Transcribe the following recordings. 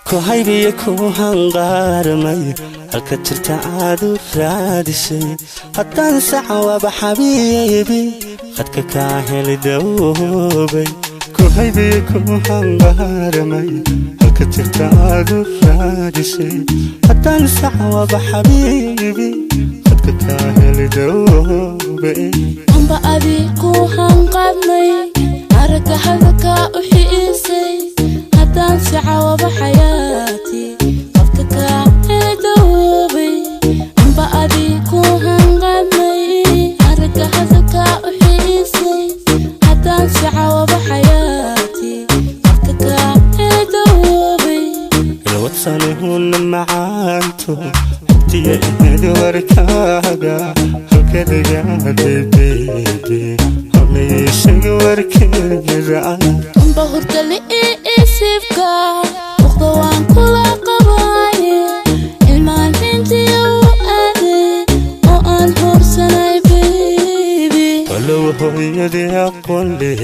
Ku haybiyo ku hanqaarmay, halka jirta aad u raadisay. Haddaan sacawaba xabiibi, khadka kaa heli dawoobay. Ku haybiyo ku hanqaarmay, halka jirta aad u raadisay. Haddaan sacawaba xabiibi, khadka kaa heli dawoobay. Amba adi ku hanqaadnay, aragga hadalka u xiisay. Haddaan sacawaba xayaati, qofka kaa heli dawoobay. Amba adi ku hanqaadnay, aragga hadalka u xiisay. Haddaan sacawaba xayaati, qofka kaa heli dawoobay. Ilwadsanihuna macaanto, xogtiya ihedi warkaaga. Halkadigaadhay baby, hanayeeshaga warkeeda. Amba hurdali isiibka muqda, waan kula qabaaye. Ilmaan hindiya u aaday oo aan hoorsanay baby. Walow hooyadii aqoon leh,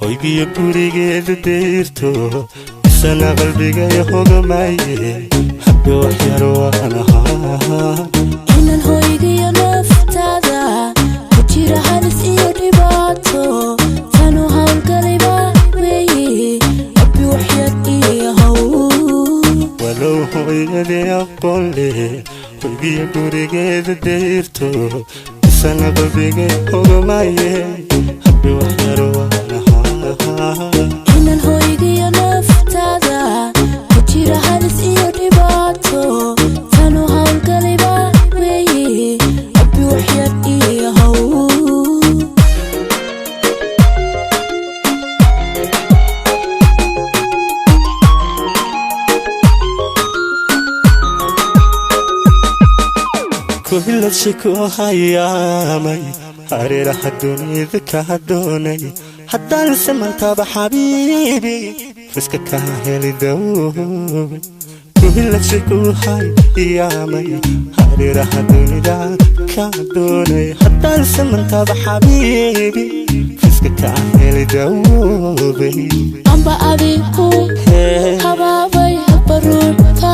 hoygiyo gurigeeda deyrto, isana qalbigay hogamaye, habbi waxyar waan ahaa. Inaan hoygiyo naftaada ku jira halis iyo dhibaato, tanu howlgaliba weeye. Abbi waxyar iyo haw. Walow hooyadii aqoon leh, hoygiyo gurigeeda deyrto, isana qalbigay hogamaye, habbi waxyar waan ahaa. Inaan hoygiyo naftaada ku jira halis iyo dhibaato, tanu howlgaliba weeye. Abbi waxyar iyo haw. Kuhiladshi ku hayaamay, hareeraha dunida kaa doonay. Haddaan samantaba xabiibi, fiska kaa heli dawoobay. Kuhiladshi ku hayaamay, hareeraha dunida kaa doonay. Haddaan samantaba xabiibi, fiska kaa heli dawoobay. Amba adi ku habaabay, habba ruux ka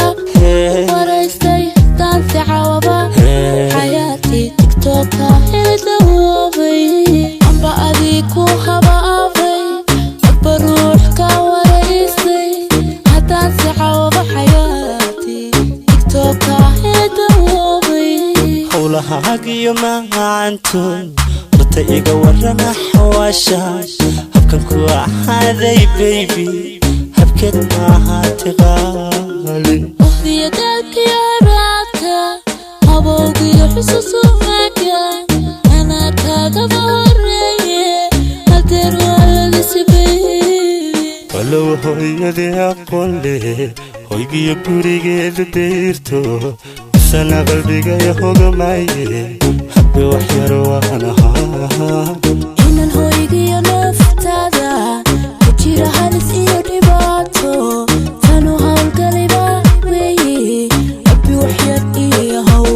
waraystay. Haddaan sacawaba xayaati, TikTok-ka heli dawoobay. Amba adi ku habaabay, habba ruux ka waraystay. Haddaan sacawaba xayaati, TikTok-ka heli dawoobay. Howlahaagiyo macaanto, horta iga warrama xawaasha. Habkan ku ahaaday baby, habkeed maahaati qaali. Ohdiya daalkiyo haraadka, qabowgiyo xusuusumaga, anaa kaagaba horeeye. Hadeer waa lalisi baby. Walow hooyadii aqoon leh, hoygiyo gurigeeda deyrto, isana qalbigay hogamaye, habbi waxyar waan ahaa. Inaan hoygiyo naftaada ku jira halis iyo dhibaato, tanu howlgaliba weeye. Abbi waxyar iyo haw.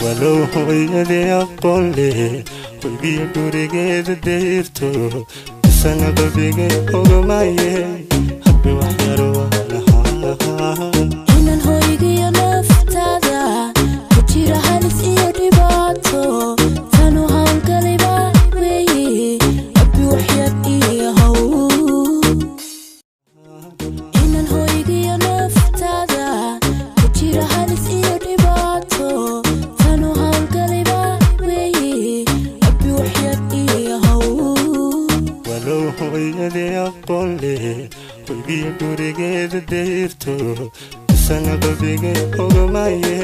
Walow hooyadii aqoon leh, hoygiyo gurigeeda deyrto, isana qalbigay hogamaye, habbi waxyar waan ahaa. Inaan hoygiyo naftaada ku jira halis iyo dhibaato, tanu howlgaliba weeye. Abbi waxyar iyo haw. Inaan hoygiyo naftaada ku jira halis iyo dhibaato, tanu howlgaliba weeye. Abbi waxyar iyo haw. Walow hooyadii aqoon leh, hoygiyo gurigeeda deyrto, isana qalbigay hogamaye.